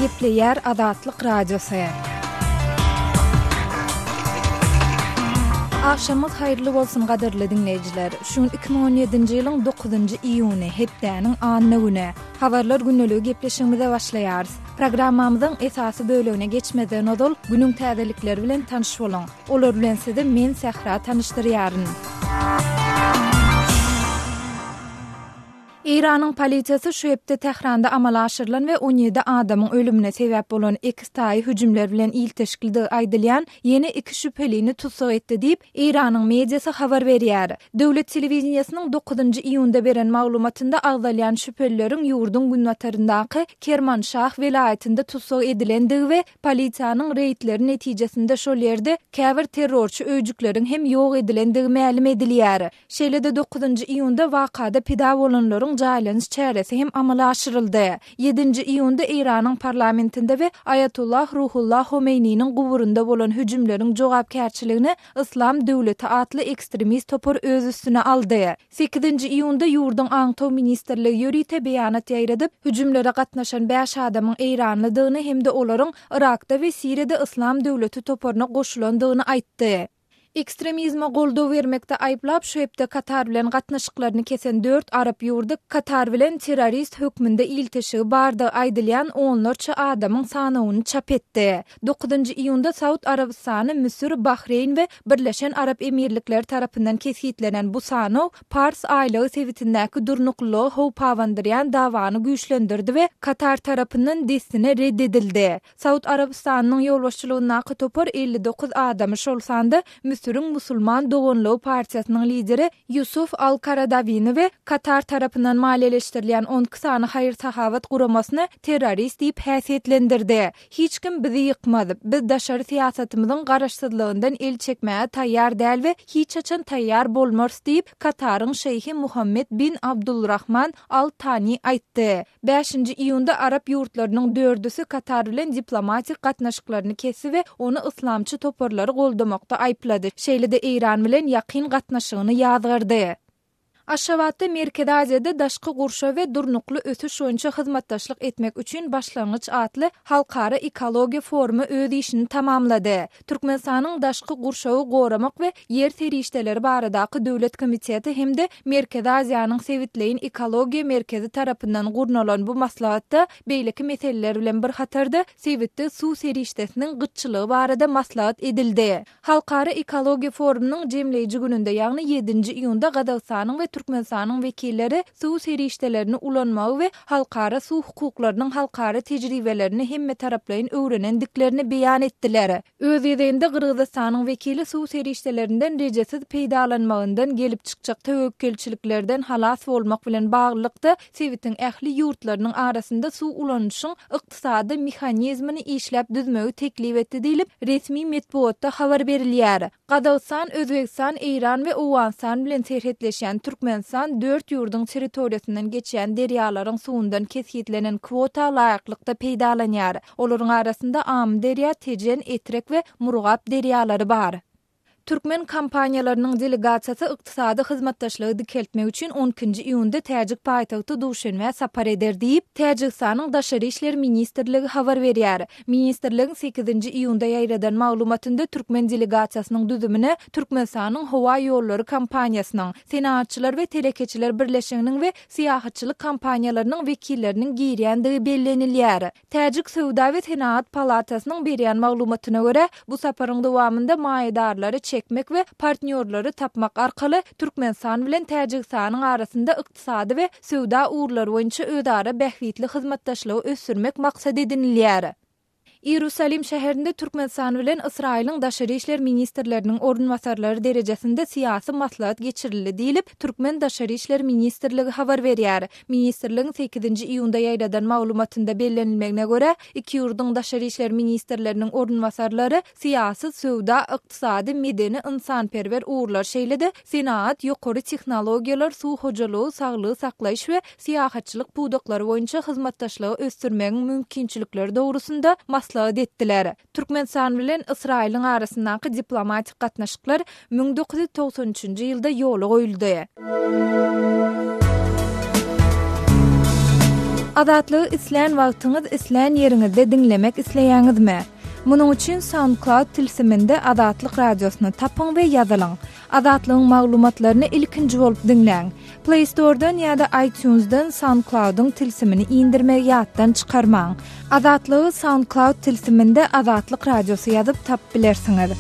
Gepleýär Azatlyk Radiosy. Agşamyňyz haýyrly bolsun gadyrly diňleýjiler. Şu gün 2017-nji ýylyň 9-njy iýuny, hepdäniň anna güni. Habarlar gündeligi gepleşigimize başlaýarys. Programmamyzyň esasy bölegine geçmezden ozal, günüň täzelikleri bilen tanyş boluň. Olar bilen sizi men Sähra tanyşdyrýaryn. Eýranyň polisiýasy şu hepde Tähranda amala aşyrylan we 17 adamyň ölümine sebäp bolan ekiztaýy hüjümler bilen ilteşiklidigi aýdylýan ýene iki şübhelini tussag etdi diýip, Eýranyň mediasy habar berýär. Döwlet telewideniýesiniň dokuzynjy iýunda beren maglumatynda agzalýan şübhelileriň ýurduň günbataryndaky Kermanşah welaýatynda tussag edilendigi we polisiýanyň reýdleri netijesinde şol ýerde käbir terrorçy öýjükleriň hem ýok edilendigi mälim edilýär. Şeýle-de dokuzynjy iýunda wakada pida bolanlaryň jaýlanyş çäresi hem amala aşyryldy. Ýedinji iýunda Eýranyň parlamentinde we Aýatollah Ruhullah Homeýniniň guburynda bolan hüjümleriň jogapkärçiligini Yslam döwleti atly ekstremist topar öz üstüne aldy. Sekizinji iýunda ýurduň Aňtaw ministrligi ýörite beýanat ýaýradyp, hüjümlere gatnaşan bäş adamyň eýranlydygyny hem-de olaryň Yrakda we Siriýada Yslam döwleti toparyna goşulandygyny aýtdy. Ekstremizme goldaw bermekde aýyplap, şu hepde Katar bilen gatnaşyklaryny kesen dört arap ýurdy Katar bilen terrorist hökmünde ilteşigi bardygy aýdylýan onlarça adamyň sanawyny çap etdi. Dokuzynjy iýunda Saud Arabystany, Müsür, Bahreýn we Birleşen Arap Emirlikleri tarapyndan kesgitlenen bu sanaw Pars aýlagy sebitindäki durnuklylyga howp abandyrýan dawany güýçlendirdi we Katar tarapyndan dessine red edildi. Saud Arabystanynyň ýolbaşçylygyndaky topar 59 adamy, şol sanda Müsüriň Musulman doganlygy partiýasynyň lideri Ýusuf al-Karadawini we Katar tarapyndan maliýeleşdirilýän 12 sany haýyr-sahawat guramasyny terrorist diýip häsiýetlendirdi. Hiç kim bizi ýykmaz. Biz daşary syýasatymyzyň garaşsyzlygyndan el çekmäge taýýar däl we hiç haçan taýýar bolmarys diýip, Kataryň şeýhi Muhammed bin Abdulrahman Al Tani aýtdy. Bäşinji iýunda arap ýurtlarynyň dördüsi Katar bilen diplomatik gatnaşyklaryny kesdi we ony yslamçy toparlary goldamakda aýyplady, şeýle-de Eýran bilen ýakyn gatnaşygyny ýazgardy. Aşgabatda Merkezi Aziýada daşky gurşaw we durnukly ösüş boýunça hyzmatdaşlyk etmek üçin başlangyç atly halkara ekologiýa forumy öz işini tamamlady. Türkmenistanyň Daşky gurşawy goramak we ýer serişdeleri baradaky döwlet komiteti hem-de Merkezi Aziýanyň sebitleýin ekologiýa merkezi tarapyndan gurnalan bu maslahatda beýleki meseleler bilen bir hatarda sebitde suw serişdesiniň gytçylygy barada maslahat edildi. Halkara ekologiýa forumynyň jemleýji gününde, ýagny ýedinji iýunda Gazagystanyň we Türkmenistanyň wekilleri suw serişdelerini ulanmagy we halkara suw hukuklarynyň halkara tejribelerini hemmetaraplaýyn öwrenendiklerini beýan etdiler. Öz gezeginde Gyrgyzystanyň wekili suw serişdelerinden rejesiz peýdalanmagyndan gelip çykjak töwekgelçiliklerden halas bolmak bilen baglylykda sebitiň ähli ýurtlarynyň arasynda suw ulanyşyň ykdysady mehanizmini işläp düzmegi teklip etdi diýlip, resmi metbugatda habar berilýär. Gazagystan, Özbegistan, Eýran we Owganystan bilen serhetleşýän Türkmenistan dört ýurduň territoriýasyndan geçýän derýalaryň suwundan kesgitlenen kwota laýyklykda peýdalanýar. Olaryň arasynda Amyderýa, Tejen, Etrek we Murgap derýalary bar. Türkmen kompaniýalarynyň delegasiýasy ykdysady hyzmatdaşlygy dikeltmek üçin on ikinji iýunda täjik paýtagty Duşenbä sapar eder diýip, Täjigistanyň Daşary işler ministrligi habar berýär. Ministrligiň sekizinji iýunda ýaýradan maglumatynda türkmen delegasiýasynyň düzümine Türkmenistanyň howa ýollary kompaniýasynyň, Senagatçylar we telekeçiler birleşiginiň we syýahatçylyk kompaniýalarynyň wekilleriniň girýändigi bellenilýär. Täjik söwda we senagat palatasynyň berýän maglumatyna görä, bu saparyň dowamynda maýadarlary çekmek we partnýorlary tapmak arkaly Türkmenistan bilen Täjigistanyň arasynda ykdysady we söwda ugurlary boýunça özara bähbitli hyzmatdaşlygy ösdürmek maksat edinilýär. Iýerusalim şäherinde Türkmenistan bilen Ysraýylyň daşary işler ministrleriniň orunbasarlary derejesinde syýasy maslahat geçirildi diýlip, türkmen Daşary işler ministrligi habar berýär. Ministrligiň sekizinji iýunda ýaýradan maglumatynda bellenilmegine görä, iki ýurduň daşary işler ministrleriniň orunbasarlary syýasy, söwda, ykdysady, medeni, ynsanperwer ugurlar, şeýle-de senagat, ýokary tehnologiýalar, suw hojalygy, saglygy saklaýyş we syýahatçylyk pudaklary boýunça hyzmatdaşlygy ösdürmegiň mümkinçilikleri dogrusynda maslahat etdiler. Türkmenistan bilen Ysraýylyň arasyndaky diplomatik gatnaşyklar 1993-nji ýylda ýola goýuldy. Azatlygy islän wagtyňyz, islän ýeriňizde diňlemek isleýäňizmi? Munuň üçin SoundCloud tilsiminde Azatlyk Radiosyny tapyň we ýazylyň. Azatlygyň maglumatlaryny ilkinji bolup diňläň. Play Store-dan ýa-da iTunes-dan SoundCloud-yň tilsimini indirmegi ýatdan çykarmaň. Azatlygy SoundCloud tilsiminde Azatlyk Radiosy ýazyp tapyp bilersiňiz.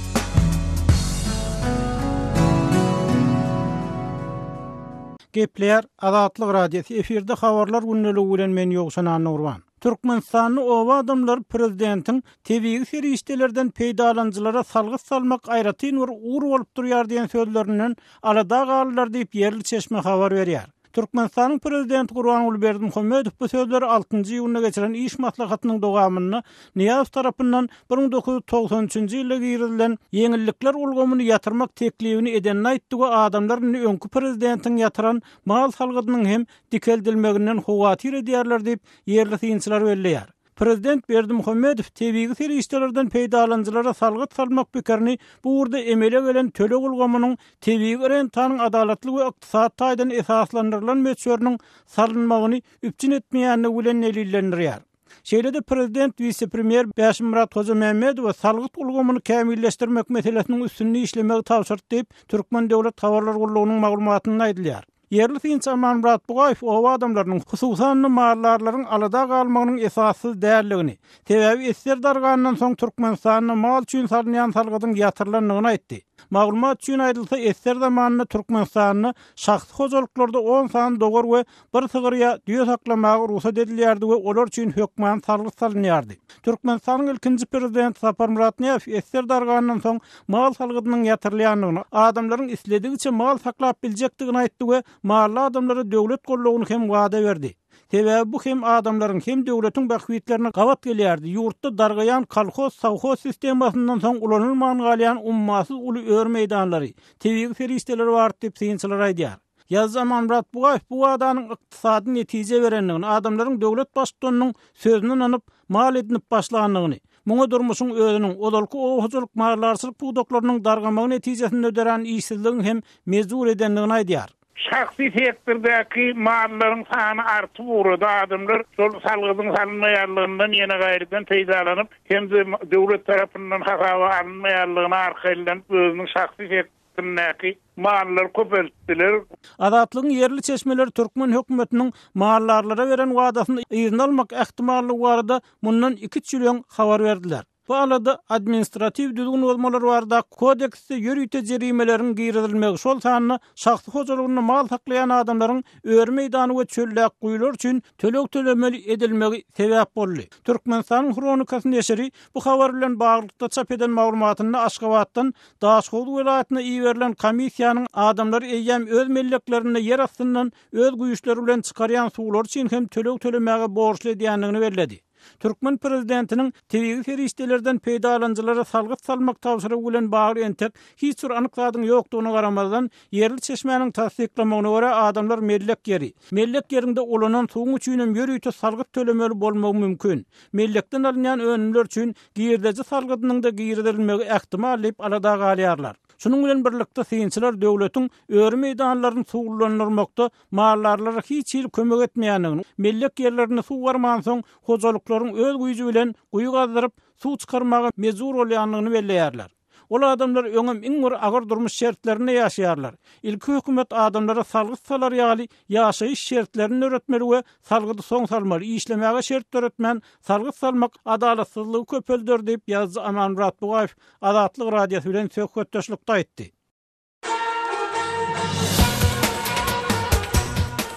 Gepleýär Azatlyk Radiosy, efirde Habarlar gündeligi bilen men Ýowşan Annagurban. Türkmenistanda oba adamlary prezidentiň tebigy serişdelerden peýdalanyjylara salgyt salmak aýratyn bir ugur bolup durýar diýen sözlerinden alada galdylar diýip, ýerli çeşme habar berýär. Türkmenistanyň prezidenti Gurbanguly Berdimuhamedow bu sözleri altynjy iýunda geçiren iş maslahatynyň dowamynda Nyýazow tarapyndan 1993-nji ýylda girizilen ýeňillikler ulgamyny ýatyrmak teklibini edenini aýtdy we adamlar indi öňki prezidentiň ýatyran mal salgydynyň hem dikeldilmeginden howatyr edýärler diýip, ýerli synçylar belleýär. Prezident Berdimuhamedow tebigy serişdelerden peýdalanyjylara salgyt salmak pikirini bu ugurda emele gelen töleg ulgamynyň tebigy rentanyň adalatly we ykdysady taýdan esaslandyrylan möçberiniň salynmagyny üpjün etmeýändigi bilen delillendirýär. Şeýle-de prezident wise-premýer Bäşimmyrat Hojamämmedowa salgyt ulgamyny kämilleşdirmek meselesiniň üstünde işlemegi tabşyrdy diýip, Türkmen döwlet habarlar gullugynyň maglumatynda aýdylýar. Ýerli synçy Amanmyrat Bugaýew oba adamlarynyň, hususan-da, maldarlaryň alada galmagynyň esassyz däldigini, sebäbi esger dargandan soň Türkmenistanda mal üçin salynýan salgydyň ýatyrylandygyny aýtdy. Maglumat üçin aýdylsa, esger zamanynda Türkmenistanda şahsy hojalyklarda on sany dowar we bir sygyr ýa düýe saklamaga rugsat edilýärdi we olar üçin hökman salgyt salynýardy. Türkmenistanyň ilkinji prezidenti Saparmyrat Nyýazow esger dargandan soň mal salgydynyň ýatyrylýandygyny, adamlaryň isledigiçe mal saklap biljekdigini aýtdy we mally adamlara döwlet goldawyny hem wada berdi. Sebäbi bu hem adamlaryň, hem döwletiň bähbitlerine gabat gelýärdi, ýurtda dargaýan kolhoz-sowhoz sistemasyndan soň ulanylman galýan ummasyz uly öri meýdanlary, tebigy serişdeleri bardy diýip, synçylar aýdýar. Ýazyjy Amanmyrat Bugaýew bu wadanyň ykdysady netije berendigini, adamlaryň döwlet baştutanynyň sözüne ynanyp, mal edinip başlandygyny, muňa durmuşyň özüniň, ozalky oba hojalyk maldarçylyk pudaklarynyň dargamagy netijesinde dörän işsizligiň hem mejbur edendigini aýdýar. Şahsy sektordaky mallaryň sany artyp ugrady, adamlar şol salgydyň salynmaýanlygyndan ýene gaýrydan peýdalanyp hem-de döwlet tarapyndan hasaba alynmaýanlygyna arkaýynlanyp özüniň şahsy sektoryndaky mallary köpeltdiler. Azatlygyň ýerli çeşmeleri türkmen hökümetiniň maldarlara beren wadasyny yzyna almak ähtimallygy barada mundan iki-üç ýyl öň habar berdiler. Bu alada administratiw düzgün bozmalar baradaky kodeksde ýörite jerimeleriň girizilmegi, şol sanda şahsy hojalygynda mal saklaýan adamlaryň öri meýdany we çöldäki guýular üçin töleg tölemeli edilmegi sebäp boldy. Türkmenistanyň Hronikasy neşiri bu habar bilen baglylykda çap eden maglumatynda Aşgabatdan Daşhowuz welaýatyna iberilen komissiýanyň adamlary eýýäm öz melleklerinde ýer astyndan öz güýçleri bilen çykarýan suwlary üçin hem töleg tölemäge borçly edýändigini belledi. Türkmen prezidentiniň tebigy serişdelerden peýdalanyjylara salgyt salmak tabşyrygy bilen bagly entek hiç bir anyk zadyň ýokdugyna garamazdan, ýerli çeşmäniň tassyklamagyna görä, adamlar mellek ýeri, mellek ýerinde ulanan suwuň üçinem ýörite salgyt tölemeli bolmagy mümkin. Mellekden alynýan önümler üçin girdeji salgydynyň-da girizilmegi ähtimal diýip alada galýarlar. Şunuň bilen birlikde, synçylar döwletiň öri meýdanlaryny suwlulandyrmakda maldarlara hiç hili kömek etmeýändigini, mellek ýerlerinde suw barmansoň, hojalyklaryň öz güýji bilen guýy gazdyryp, suw çykarmaga mejbur bolýandygyny belleýärler. Ol adamlar öňem iň bir agyr durmuş şertlerinde ýaşaýarlar. Ilki hökümet adamlara salgyt salar ýaly ýaşaýyş şertlerini döretmeli we salgydy soň salmaly, işlemäge şert döretmän salgyt salmak adalatsyzlygy köpelder diýip, ýazyjy Amanmyrat Bugaýew Azatlyk Radiosy bilen söhbetdeşlikde aýtdy.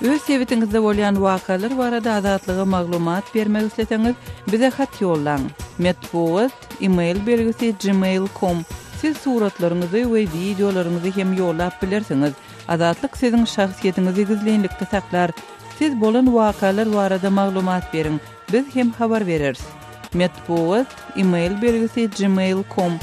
Öz sebitiňizde bolýan wakalar barada Azatlyga maglumat bermek isleseňiz, bize hat ýollaň. Metbugat, e-mail belgisi gmail com. Siz suratlaryňyzy we wideolaryňyzy hem ýollap bilersiňiz. Azatlyk siziň şahsyýetiňizi gizlinlikde saklar. Siz bolan wakalar barada maglumat beriň, biz hem habar bereris. Metbugat, e-mail belgisi gmail com.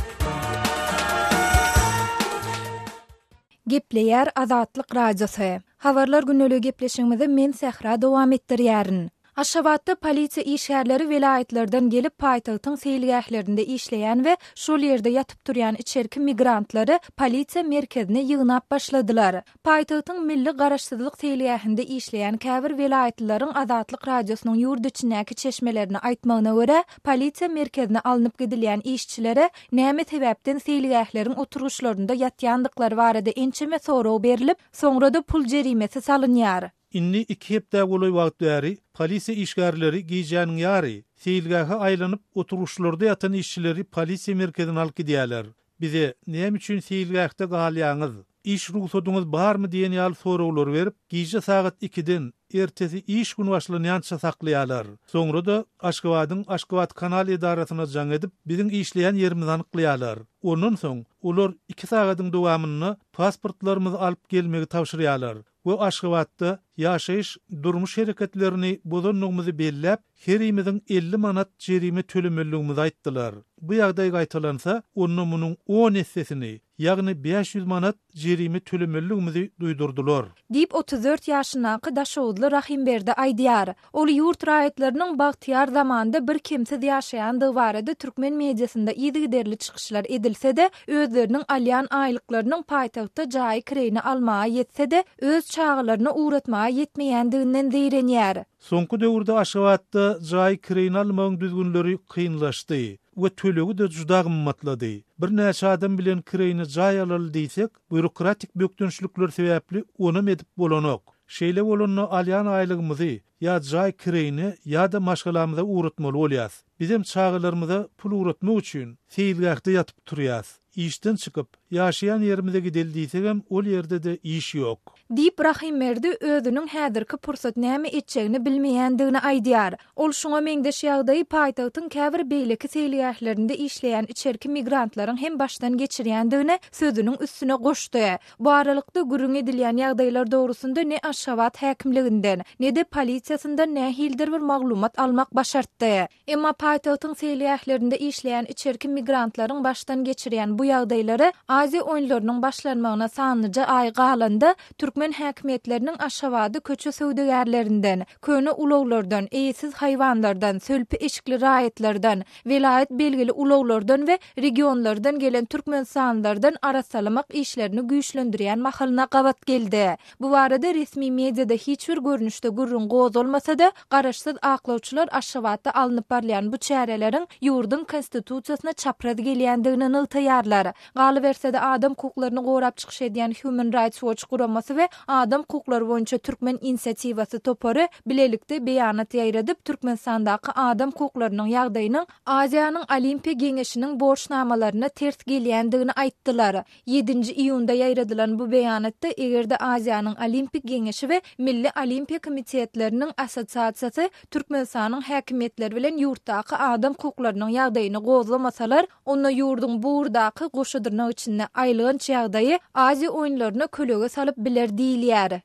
Gepleýär Azatlyk Radiosy. Habarlar gündeligi gepleşigimizi men Sähra dowam etdirýärin. Aşgabatda polisiýa işgärleri welaýatlardan gelip paýtagtyň seýilgählerinde işleýän we şol ýerde ýatyp-turýan içerki migrantlary polisiýa merkezine ýygnap başladylar. Paýtagtyň Milli Garaşsyzlyk seýilgähinde işleýän käbir welaýatlylaryň Azatlyk Radiosynyň ýurt içindäki çeşmelerine aýtmagyna görä, polisiýa merkezine alnyp gidilýän işçilere näme sebäpden seýilgähleriň oturgyçlarynda ýatýandyklary barada ençeme sorag berlip, soňra-da pul jerimesi salynýar. Indi iki hepdä golaý wagt bäri polisiýa işgärleri gijäniň ýary seýilgähe aýlanyp, oturgyçlarda ýatan işçileri polisiýa merkezine alyp gidýärler. Bize Näme üçin seýilgähde galýaňyz? Iş rugsadyňyz barmy diýen ýaly soraglary berip, gije sagat ikiden ertesi iş güni başlanýança saklaýarlar. Soňra-da Aşgabadyň Aşgabatkanal edarasyna jaň edip, biziň işleýän ýerimizi anyklaýarlar. Ondan soň, olar iki sagadyň dowamynda pasportlarymyzy alyp gelmegi tabşyrýarlar. we Aşgabatda ýaşaýyş, durmuş hereketlerini bozandygymyzy belläp, herimiziň 50 manat jerime tölemelidigimizi aýtdylar. Bu ýagdaý gaýtalansa, onda munuň on essesini, ýagny 500 manat jerime tölemelidigimizi duýdurdylar. Diýip, 34 ýaşyndaky daşoguzly Rahymberdi aýdýar. Ol ýurt raýatlarynyň bagtyýar zamanda birkemsiz ýaşaýandygy barada türkmen mediasynda yzygiderli çykyşlar edilse-de, özleriniň alýan aýlyklarynyň paýtagtda jaýy kireýine almaga ýetse-de, öz çagalaryna ugratmaga ýetmeýändiginden zeýrenýär. Soňky döwürde Aşgabatda jaýy kireýine almagyň düzgünleri kynlaşdy we tölegi-de juda gymmatlady. Birnäçe adam bilen kireýine jaý alaly diýsek, býurokratik bökdençlikler sebäpli onam edip bolanok. Şeýle bolanda alýan aýlygymyzy ýa jaý kireýine ýa-da maşgalamyza ugratmaly bolýas. Bizem çagalarymyza pul ugratmak üçin seýilgähde ýatyp turýas. Işden çykyp, ýaşaýan ýerimize gideli diýsegem ol ýerde-de iş ýok. Diýip, Rahymberdi özüniň häzirki pursat näme etjegini bilmeýändigini aýdýar. Ol şuňa meňzeş ýagdaýy paýtagtyň käbir beýleki seýilgählerinde işleýän içerki migrantlaryň hem başdan geçirýändigini sözüniň üstüne goşdy. Bu aralykda, gürrüň edilýän ýagdaýlar dogrusynda ne Aşgabat häkimliginden, ne-de polisiýasyndan nähilidir bir maglumat almak başartdy. Emma paýtagtyň seýilgählerinde işleýän içerki migrantlaryň başdan geçirýän bu ýagdaýlary Aziýa oýunlarynyň başlanmagyna sanlyja aý galanda, türkmen häkimiýetleriniň Aşgabady köçe söwdagärlerinden, köne ulaglardan, eýesiz haýwanlardan, sölpi eşikli raýatlardan, welaýat belgili ulaglardan we regionlardan gelen türkmenistanlylardan arassalamak işlerini güýçlendirýän mahalyna gabat geldi. Bu barada resmi mediada hiç bir görnüşde gürrüň gozgalmasa-da, garaşsyz aklawçylar Aşgabatda alnyp barylýan bu çäreleriň ýurduň Konstitusiýasyna çapraz gelýändigini nygtaýarlar. Galyberse-de, adam hukuklaryny gorap çykyş edýän Human Rights Watch guramasy we Adam hukuklary boýunça türkmen inisiatiwasy topary bilelikde beýanat ýaýradyp, Türkmenistandaky adam hukuklarynyň ýagdaýynyň Aziýanyň Olimpiýa Geňeşiniň borçnamalaryna ters gelýändigini aýtdylar. Ýedinji iýunda ýaýradylan bu beýanatda eger-de Aziýanyň Olimpik Geňeşi we Milli Olimpiýa komitetleriniň assosiasiýasy Türkmenistanyň häkimiýetleri bilen ýurtdaky adam hukuklarynyň ýagdaýyny gozgamasalar, Onda ýurduň bu ugurdaky goşa dyrnak içinde aýylganç ýagdaýy Aziýa oýunlaryna kölege salyp biler diýilýär.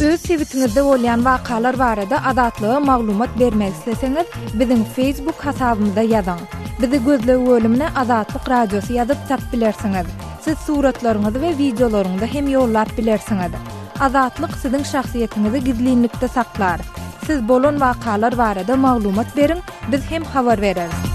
Öz sebitiňizde bolýan wakalar barada Azatlyga maglumat bermek isleseňiz, biziň Facebook hasabymyza ýazyň. Bizi gözleg bölümine Azatlyk Radiosy ýazyp tap bilersiňiz. Siz suratlaryňyzy we wideolaryňyzy hem ýollap bilersiňiz. Azatlyk siziň şahsyýetiňizi gizlinlikde saklar. Siz bolan wakalar barada maglumat beriň, biz hem habar bereris.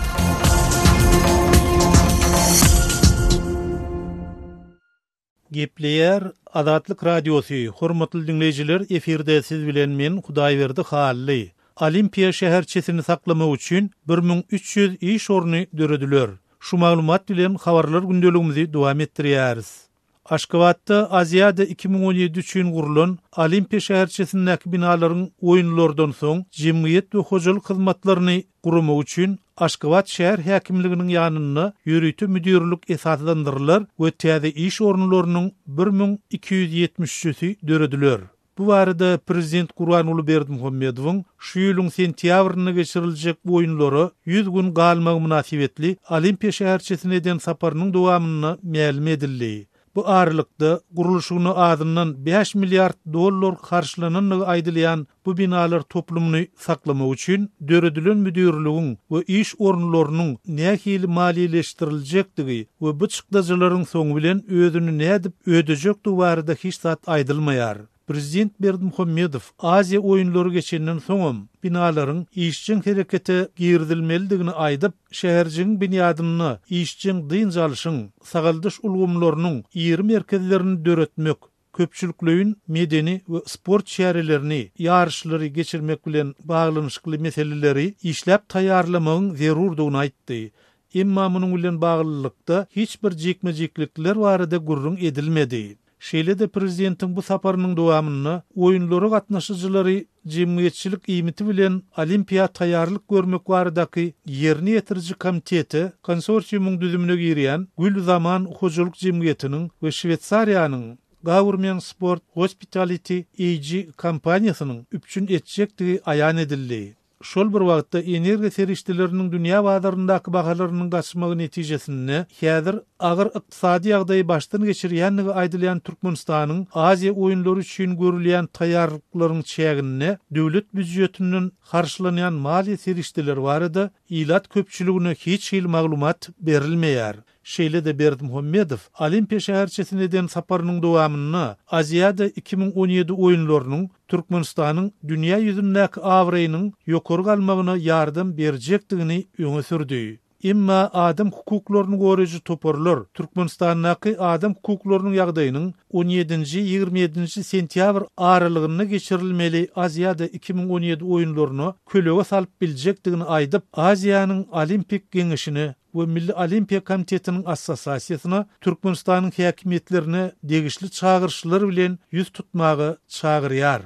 Gepleýär Azatlyk Radiosy, Hormatly diňleýjiler, efirde siz bilen men Hudaýberdi Hally. Olimpiýa şäherçesini saklamak üçin 1300 iş orny dörediler. Şu maglumat bilen habarlar gündeligimizi dowam etdirýäris. Aşgabatda Aziada 2017 üçin gurlan Olimpiýa şäherçesindäki binalaryň oýunlardan soň jemgyýet we hojalyk hyzmatlaryny guramak üçin Aşgabat şäher häkimliginiň ýanynda ýörite müdirlik esaslandyrylar we täze iş orunlarynyň 1273 üçüsi dörediler. Bu barada prezident Gurbanguly Berdimuhamedowyň şu ýylyň sentýabrynda geçiriljek oýunlara 100 gün galmagy mynasybetli Olimpiýa şäherçesine eden saparynyň dowamynda mälim edildi. Bu aralykda, gurluşygyna azyndan bäş milliard dollar harçlanandygy aýdylýan bu binalar toplumyny saklamak üçin döredilen müdirligiň we iş orunlarynyň nähili maliýeleşdiriljekdigi we bu çykdajylaryň soňy bilen özüni nädip ödejekdigi barada hiç zat aýdylmaýar. Prezident Berdimuhamedow Aziýa oýunlary geçenden soňam binalaryň işjeň herekete girizilmelidigini aýdyp, şäherjigiň binýadynda işjeň dynç alşyň, sagaldyş ulgamlarynyň iri merkezlerini döretmek, köpçülikleýin medeni we sport çärelerini, ýaryşlary geçirmek bilen baglanyşykly meseleleri işläp taýýarlamagyň zerurdygyny aýtdy. Emma munuň bilen baglylykda hiç bir jikme-jiklikler barada gürrüň edilmedi. Şeýle-de prezidentiň bu saparynyň dowamynda oýunlara gatnaşyjylary jemgyýetçilik iýmiti bilen olimpiýa taýýarlyk görmek baradaky ýerine ýetiriji komitete konsorsiumyň düzümine girýän Gül Zaman hojalyk jemgyýetiniň we Şweýsariýanyň Gourmet Sport Hospitality AG kompaniýasynyň üpjün etjekdigi aýan edildi. Şol bir wagtda, energiýa serişdeleriniň dünýä bazaryndaky bahalarynyň gaçmagy netijesinde, häzir agyr ykdysady ýagdaýy başdan geçirýändigi aýdylýan Türkmenistanyň Aziýa oýunlary üçin görülýän taýýarlyklaryň çäginde döwlet býujetinden harçlanýan maliýe serişdeleri barada ilat köpçüligine hiç hili maglumat berilmeýär. Şeýle-de Berdimuhamedow Olimpiýa şäherçesine eden saparynyň dowamynda Aziada 2017 oýunlarynyň Türkmenistanyň dünýä ýüzündäki abraýynyň ýokary galmagyna ýardam berjekdigini öňe sürdi. Emma adam hukuklaryny goraýjy toparlar Türkmenistandaky adam hukuklarynyň ýagdaýynyň on ýedinji, 27 nji sentýabr aralygynda geçirilmeli Aziada 2017 oýunlaryna kölege salyp biljekdigini aýdyp, Aziýanyň Olimpik geňeşine we Milli Olimpiýa komitetiniň Assosiasiýasyna Türkmenistanyň häkimiýetlerine degişli çagyryşlar bilen ýüz tutmaga çagyrýar.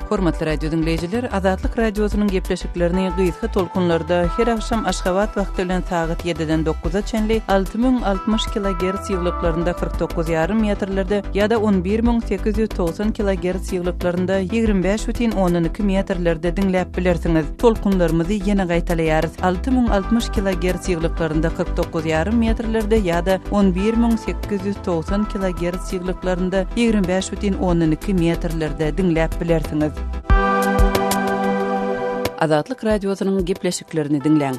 Hormatly radio diňleýjiler, Azatlyk Radiosynyň gepleşiklerini gysga tolkunlarda her agşam Aşgabat wagty bilen sagat ýediden dokuza çenli 6060 kilogerts ýygylyklarynda 49 ýarym metrlerde ýa-da 11890 kilogerts ýyglyklarynda 25 bütin ondan iki metrlerde diňläp bilersiňiz. Tolkunlarymyzy ýene gaýtalaýarys, 6060 kilogerts ýyglyklarynda 49 ýarym metrlerde ýa-da 11890 kilogerts ýyglyklarynda 25 bütin ondan iki metrlerde diňläp bilersiňiz. Azatlyk Radiosynyň gepleşiklerini diňläň.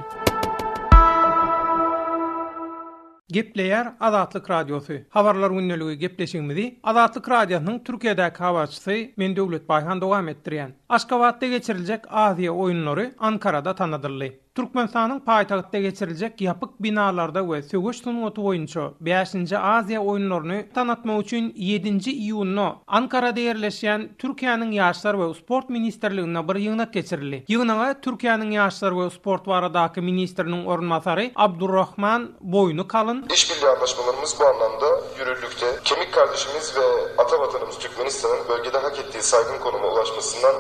Gepleýär Azatlyk Radiosy, Habarlar gündeligi gepleşigimizi Azatlyk Radiosynyň Türkiýedäki habarçysy men Döwlet Baýhan dowam etdirýän. Aşgabatda geçiriljek Aziýa oýunlary Ankarada tanadyldy. Türkmenistanyň paýtagtda geçiriljek ýapyk binalarda we söweş sungaty boýunça bäşinji Aziýa oýunlaryny tanatmak üçin ýedinji iýunda Ankarada ýerleşýän Türkiýäniň Ýaşlar we sport ministrliginde bir ýygnak geçirildi. Ýygnaga Türkiýäniň Ýaşlar we sport baradaky ministriniň orunbasary Abdurrahman Boýny kalyn, Işbirliği anlaşmalarymyz bu anlamda yürürlükte. Kemik kardeşimiz ve ata vatanımız Türkmenistan'ın bölgede hak ettiği saygın konuma ulaşmasından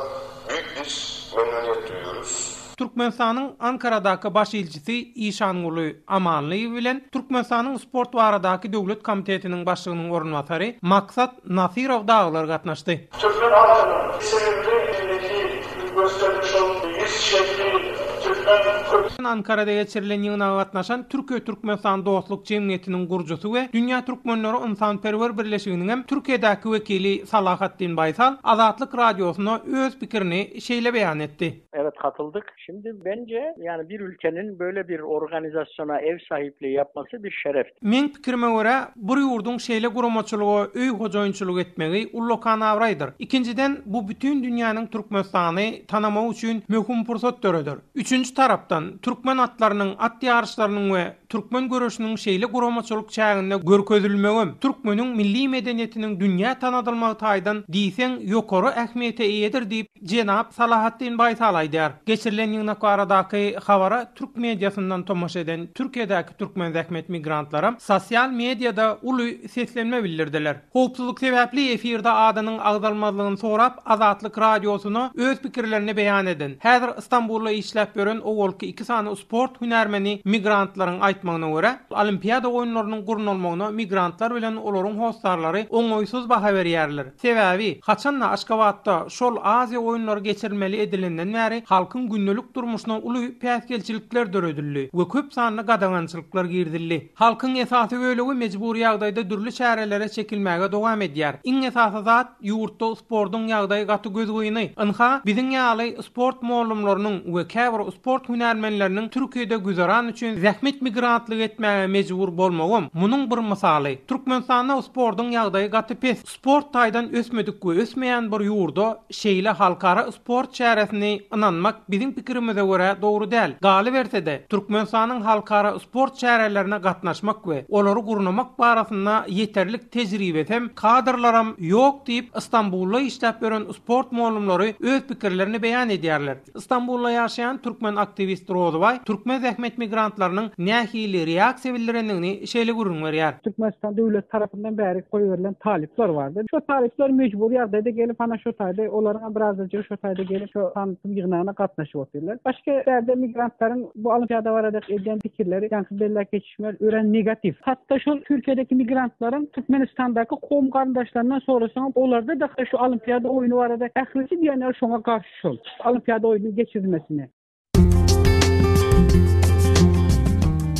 büyük bir memnuniyet duyuyoruz. Türkmenistanyň Ankaradaky Baş ilçisi Işanguly Amanlyýew bilen Türkmenistanyň Sport baradaky döwlet komitetiniň başlygynyň orunbasary Maksat Nasyrow dagylar gatnaşdy. Türkmen halkynyň sevimli milleti göstermiş ol ýüz şekli türkmen köp. Ankarada geçirilen ýygnaga gatnaşan Türkiýe-Türkmenistan dostluk jemgyýetiniň gurujysy we Dünýä türkmenleri ynsanperwer birleşiginiňem Türkiýedäki wekili Salahatdin Baýsal Azatlyk Radiosyna öz pikirini şeýle beýan etdi. Evet katıldık. Şimdi bence yani bir ülkenin böyle bir organizasyona ev sahipliği yapması bir şeref. Meň pikirime görä, bir ýurduň şeýle guramaçylyga öý hojaýynçylyk etmegi ullakan abraýdyr. Ikinjiden, bu bütin dünýäniň Türkmenistany tanamagy üçin möhüm pursat döreder. Üçünji tarapdan, türkmen atlarynyň, at ýaryşlarynyň we türkmen göreşiniň şeýle guramaçylyk çäginde görkezilmegem türkmeniň milli medeniýetiniň dünýä tanadylmagy taýdan diýseň ýokary ähmiýete eýedir diýip, jenap Salahatdin Baýsal aýdýar. Geçirilen ýygnak baradaky habara türk mediasyndan tomaşa eden Türkiýedäki türkmen zähmet migrantlaram sosial mediada uly seslenme bildirdiler. Howpsuzlyk sebäpli efirde adynyň agzalmazlygyny sorap Azatlyk Radiosyna öz pikirlerini beýan eden, häzir Stambulda işläp ýören owalky iki sany sport hünärmeni migrantlaryň aýtmagyna görä, Olimpiada oýunlarynyň gurnalmagyna migrantlar bilen olaryň hossarlary oňaýsyz baha berýärler. Sebäbi, haçan-da Aşgabatda şol Aziýa oýunlary geçirilmeli edilenden bäri halkyň gündelik durmuşyna uly päsgelçilikler döredildi we köp sanly gadagançylyklar girizildi. Halkyň esasy bölegi mejbury ýagdaýda dürli çärelere çekilmäge dowam edýär. Iň esasy zat, ýurtda sportuň ýagdaýy gaty gözgyny. Ynha, biziň ýaly sport mollumlarynyň we käbir sport. sport hünärmenleriniň Türkiýede güzeran üçin zähmet migrantlygy etmäge mejbur bolmagam munuň bir mysaly. Türkmenistanda sportuň ýagdaýy gaty pes. Sport taýdan ösmedik we ösmeýän bir ýurda şeýle halkara sport çäresini ynanmak biziň pikirimize görä dogry däl. Galyberse-de, Türkmenistanyň halkara sport çärelerine gatnaşmak we olary gurnamak barasynda ýeterlik tejribesem, kadrlaram ýok diýip, Stambulda işläp ýören sport mugallymlary öz pikirlerini beýan edýärler. Stambulda ýaşaýan türkmen aktiwist Rozybaý türkmen zähmet migrantlarynyň nähili reaksiýa bildirendigini şeýle gürrüň berýär. Türkmenistan döwleti tarapyndan bärik goýberilen talyplar bardy. Şo talyplar mejbury ýagdaýda gelip hana şo taýda olaryňam birazajygy şo taýda gelip şo tansyň ýygnagyna gatnaşyp otyrlar. Başga bärde migrantlaryň bu olimpiada barada edýän pikirleri ýaňky belläp geçişim ýaly örän negatiw. Hatda şol Türkiýedäki migrantlaryň Türkmenistandaky kowum-garyndaşlaryndan sorasaňam olarda-da şu olimpiada oýny barada ählisi diýen ýaly şoňa garşy. Şol Olimpiada oýnunyň geçirilmesine.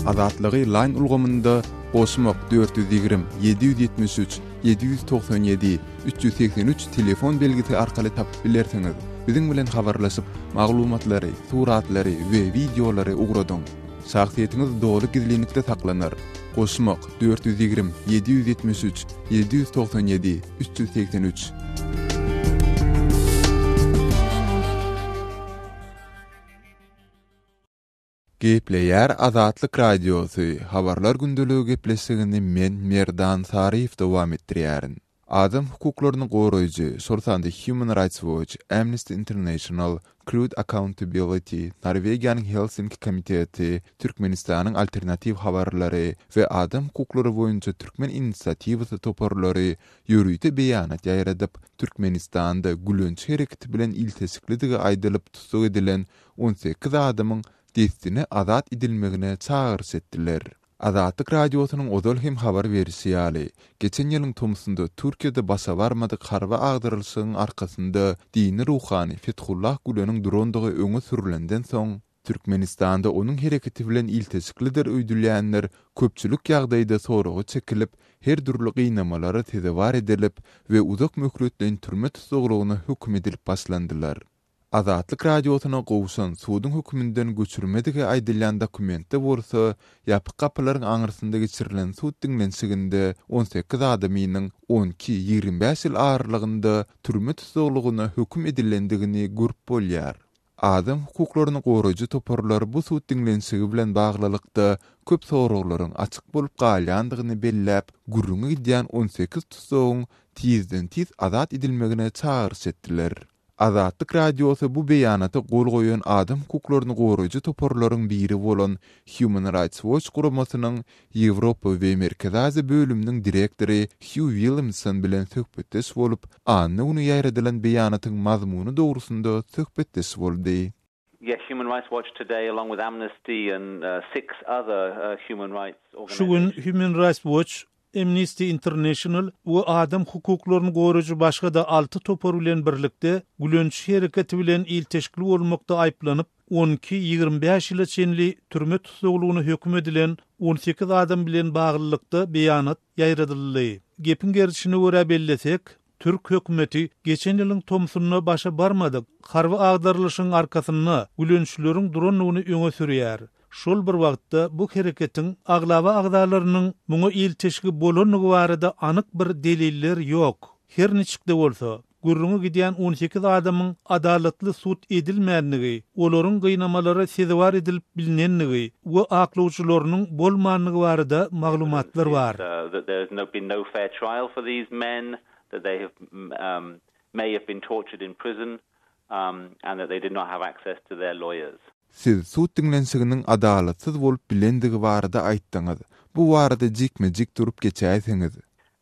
Azatlygy Line ulgamynda goşmak 420 773 797 383 telefon belgisi arkaly tapyp bilersiňiz. Biziň bilen habarlaşyp, maglumatlary, suratlary we wideolary ugradyň. Şahsyýetiňiz doly gizlinlikde saklanar. Goşmak 420 773 797 383. Gepleýär Azatlyk Radiosy, Habarlar gündeligi gepleşigini men, Merdan Saryýew dowam etdirýärin. Adam hukuklaryny goraýjy, şol sanda Human Rights Watch, Amnesty International, Crude Accountability, Norwegiýanyň Helsinki komiteti, Türkmenistanyň Alternatiw habarlary we Adam hukuklary boýunça Türkmen inisiatiwasy toparlary ýörite beýanat ýaýradyp, Türkmenistanda Gülenç hereketi bilen ilteşiklidigi aýdylyp tussag edilen 18 adamyň dessine azat edilmegine çagyryş etdiler. Azatlyk Radiosynyň ozal hem habar berişi ýaly, geçen ýylyň tomsunda Türkiýede başa barmadyk harby agdarylyşygyň arkasynda dini ruhany Fethullah Güleniň durandygy öňe sürülenden soň, Türkmenistanda onuň hereketi bilen ilteşiklidir öýdülýänler köpçülik ýagdaýda soraga çekilip, her dürli gynamalara sezewar edilip we uzak möhletleýin türme tussaglygyna höküm edilip başlandylar. Azatlyk Radiosyna gowşan suduň höküminden göçürmedigi aýdylýan dokumentde bolsa, ýapyk gapylaryň aňyrsynda geçirilen sud diňlenişiginde 18 adamynyň on iki, 25 ýyl aralygynda türme tussaglygyna höküm edilendigini görüp bolýar. Adam hukuklaryny goraýjy toparlar bu sud diňlenişigi bilen baglylykda köp soraglaryň açyk bolup galýandygyny belläp, gürrüňi gidýän 18 tussagyň tizden-tiz azat edilmegine çagyryş etdiler. Azatlyk Radiosy bu beýanata gol goýan adam hukuklaryny goraýjy toparlaryň biri bolan Human Rights Watch guramasynyň Ýewropa we Merkezi Aziýa bölüminiň direktory Hýu Williamson bilen söhbetdeş bolup, anna güni ýaýradylan beýanatyň mazmuny dogrusynda söhbetdeş boldy. Şu gün Human Rights Watch, Amnesty International we adam hukuklaryny goraýjy başga-da alty topar bilen birlikde Gülençi hereketi bilen ilteşikli bolmakda aýyplanyp, 12, 25 ýyla çenli türme tussaglygyna höküm edilen 18 adam bilen baglylykda beýanat ýaýradyldy. Gepiň gerişine görä bellesek, Türk hökümeti geçen ýylyň tomsunda başa barmadyk harby agdarylyşyň arkasynda gülençileriň durandygyny öňe sürýär. Şol bir wagtda bu hereketiň aglaba agzalarynyň muňa ilteşigi bolandygy barada anyk bir deliller ýok. Her niçik-de bolsa, gürrüňi gidýän 18 adamyň adalatly sud edilmändigi, olaryň gynamalara sezewar edilip bilnendigi we aklawçylarynyň bolmandygy barada maglumatlar bar. Siz sud diňlenişiginiň adalatsyz bolup bilendigi barada aýtdyňyz. Bu barada jikme-jik durup geçäýseňiz.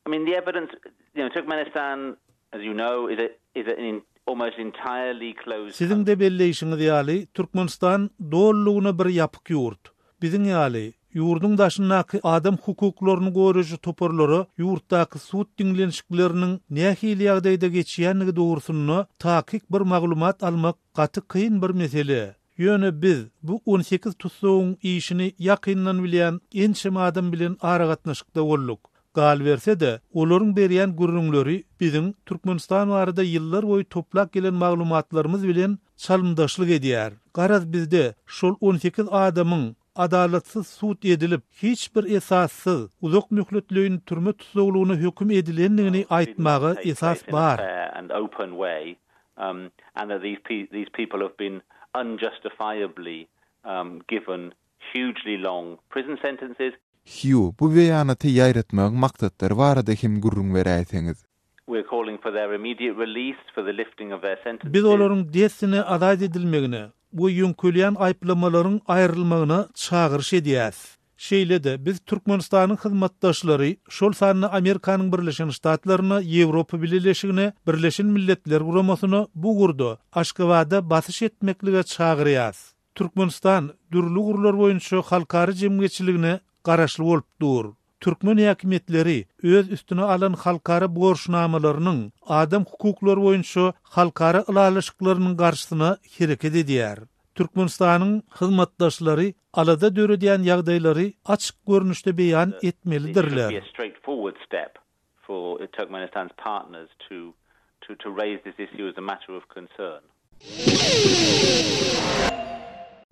I mean the evidence, you know, Turkmenistan, as you know, is a is an almost entirely closed Siziň-de belleýşiňiz ýaly, Türkmenistan dolulygyna bir ýapyk ýurt. Biziň ýaly, ýurduň daşyndaky adam hukuklaryny goraýjy toparlara ýurtdaky sud diňlenişikleriniň nähili ýagdaýda geçýändigi dogrusynda takyk bir maglumat almak gaty kyn bir mesele. Ýöne biz bu 18 tussagyň işini ýakyndan bilýän ençeme adam bilen aragatnaşykda bolduk. Galyberse-de, olaryň berýän gürrüňleri biziň Türkmenistan barada ýyllar boýy toplap gelen maglumatlarymyz bilen çalymdaşlyk edýär. Garaz bizde şol 18 adamyň adalatsyz sud edilip, hiç bir esassyz uzak möhletleýin türme tussaglygyna höküm edilendigini aýtmaga esas bar. Hýu, bu beýanaty ýaýratmagyň maksatlary barada hem gürrüň beräýseňiz. Biz olaryň dessine azat edilmegine we ýöňkelýän aýyplamalaryň aýrylmagyna çagyryş edýäs. Şeýle-de, biz Türkmenistanyň hyzmatdaşlary, şol sanda Amerikanyň Birleşen Ştatlaryna, Ýewropa Bileleşigine, Birleşen Milletler Guramasyna bu ugurda Aşgabada basyş etmeklige çagyrýas. Türkmenistan dürli ugurlar boýunça halkara jemgyýetçiligine garaşly bolup dur. Türkmen häkimiýetleri öz üstüne alan halkara borçnamalarynyň, adam hukuklary boýunça halkara ylalaşyklarynyň garşysyna hereket edýär. Türkmenistanyň hyzmatdaşlary alada döredýän ýagdaýlary açyk görnüşde beýan etmelidirler. for Turkmenistan's partners to to to raise this issue as a matter of concern.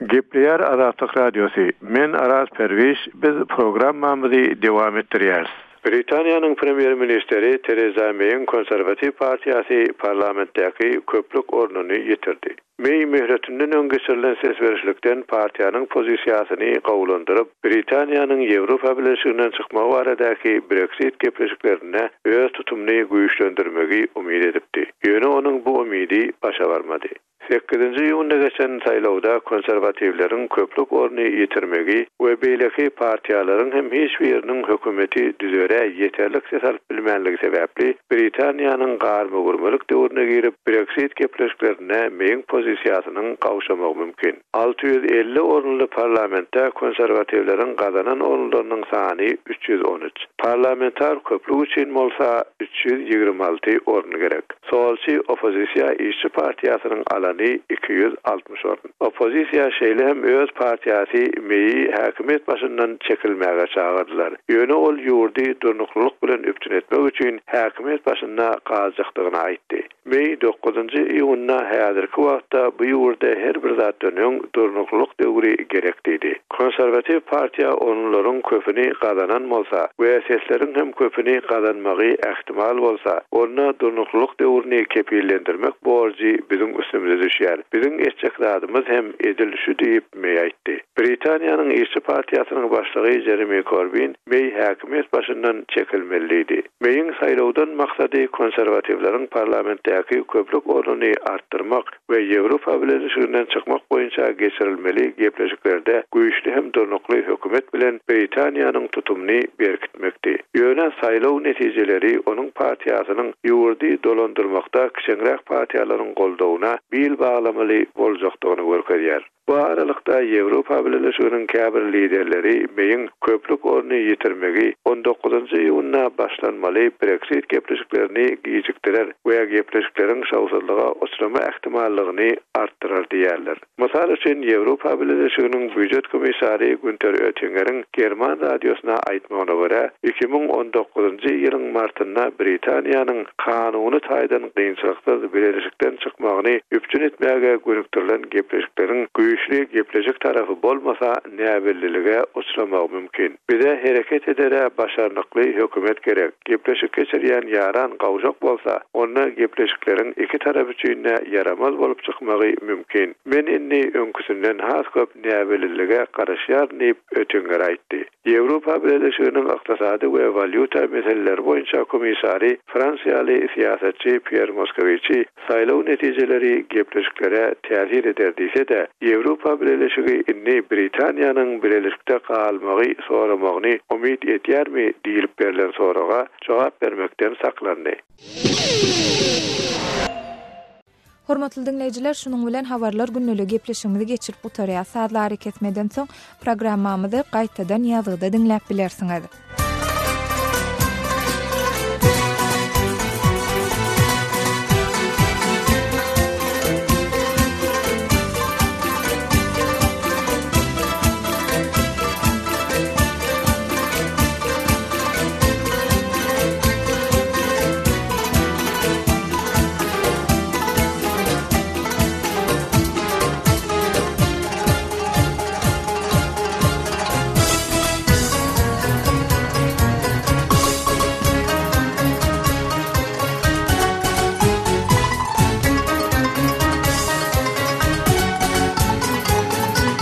Gepleýär Azatlyk Radiosy, Men Araz Perwiş, biz programmamyzy dowam etdirýäris. Britaniýanyň premýer-ministri Tereza Meýiň Konserwatiw partiýasy parlamentdäki köplük ornuny ýitirdi. Meý möhletinden öň geçirilen ses berişlikden partiýanyň pozisiýasyny gowulandyryp, Britaniýanyň Ýewropa Bileleşiginden çykmagy baradaky Breksit gepleşiklerinde öz tutumyny güýçlendirmegi umyt edipdi. Ýöne onuň bu umydy başa barmady. Sekizinji iýunda geçen saýlawda konserwatiwleriň köplük orny ýitirmegi we beýleki partiýalaryň hem hiç biriniň hökümeti düzere ýeterlik ses alyp bilmänligi sebäpli Britaniýanyň garma-gürmelik döwrüne girip, Breksit gepleşiklerinde Meýiň pozisiýasynyň gawşamagy mümkin. 650 orunly parlamentde konserwatiwleriň gazanan orunlarynyň sany 313, parlamentar köplük üçin bolsa 326 orun gerek. Solçy oppozisiýa Işçi partiýasynyň alany 260 orun. Oppozisiýa şeýle hem öz partiýasy Meýi häkimiýet başyndan çekilmäge çagyrdylar. Ýöne ol ýurdy durnuklylyk bilen üpjün etmek üçin häkimiýet başynda galjakdygyny aýtdy. Meý dokuzynjy iýunda häzirki wagtda bu ýurda her bir zatdan öň durnuklylyk döwri gerek diýdi. Konserwatiw partiýa orunlaryň köpüni gazanan bolsa we sesleriň hem köpüni gazanmagy ähtimal bolsa, onda durnuklylyk döwrüni kepillendirmek borjy biziň üstümize düşýär. Biziň etjek zadymyz hem edil şu diýip, Meý aýtdy. Britaniýanyň Işçi partiýasynyň başlygy Jeremi Korbin Meý häkimiýet başyndan çekilmeli diýdi. Meýiň saýlawdan maksady konserwatiwleriň parlamentdäki köplük ornuny artdyrmak we Ýewropa Bileleşiginden çykmak boýunça geçirilmeli gepleşiklerde güýçli hem durnukly hökümet bilen Britaniýanyň tutumyny berkitmekdi. Ýöne saýlaw netijeleri onuň partiýasynyň ýurdy dolandyrmakda kiçeňräk partiýalaryň goldawyna bil baglamaly boljakdygyny görkezýär. Bu aralykda, Ýewropa Bileleşiginiň käbir liderleri Meýiň köplük orny ýitirmegi on dokuzynjy iýunda başlanmaly Breksit gepleşiklerini gijikdirer we gepleşikleriň şowsuzlyga uçrama ähtimallygyny artdyrar diýýärler. Mysal üçin, Ýewropa Bileleşiginiň býujet komissary Günter Öttingeriň german radiosyna aýtmagyna görä, 2019-njy ýylyň martynda Britaniýanyň kanuny taýdan kynçylyksyz bileleşikden çykmagyny üpjün etmäge gönükdirilen gepleşikleriň güýçli gepleşik tarapy bolmasa näbellilige uçramagy mümkin. Bize hereket edere başarnykly hökümet gerek. Gepleşik geçirýän ýaran gowşak bolsa, onda gepleşikleriň iki tarap üçin-de ýaramaz bolup çykmagy mümkin. Men indi öňküsinden has köp näbellilige garaşýaryn diýip, Öttinger aýtdy. Ýewropa Bileleşiginiň ykdysady we walýuta meseleleri boýunça komissary fransiýaly syýasatçy Pýer Moskowiçi saýlaw netijeleri gepleşiklere täsir eder diýse-de, Ýewropa Bileleşigi indi Britaniýanyň bileleşikde galmagy soramagyny umyt edýärmi diýlip berlen soraga jogap bermekden saklandy. Hormatly diňleýjiler, şunuň bilen Habarlar gündeliği gepleşigimizi geçirip gutarýas. Sazly arakesmeden soň programmamyzy gaýtadan ýazgyda diňläp bilersiňiz.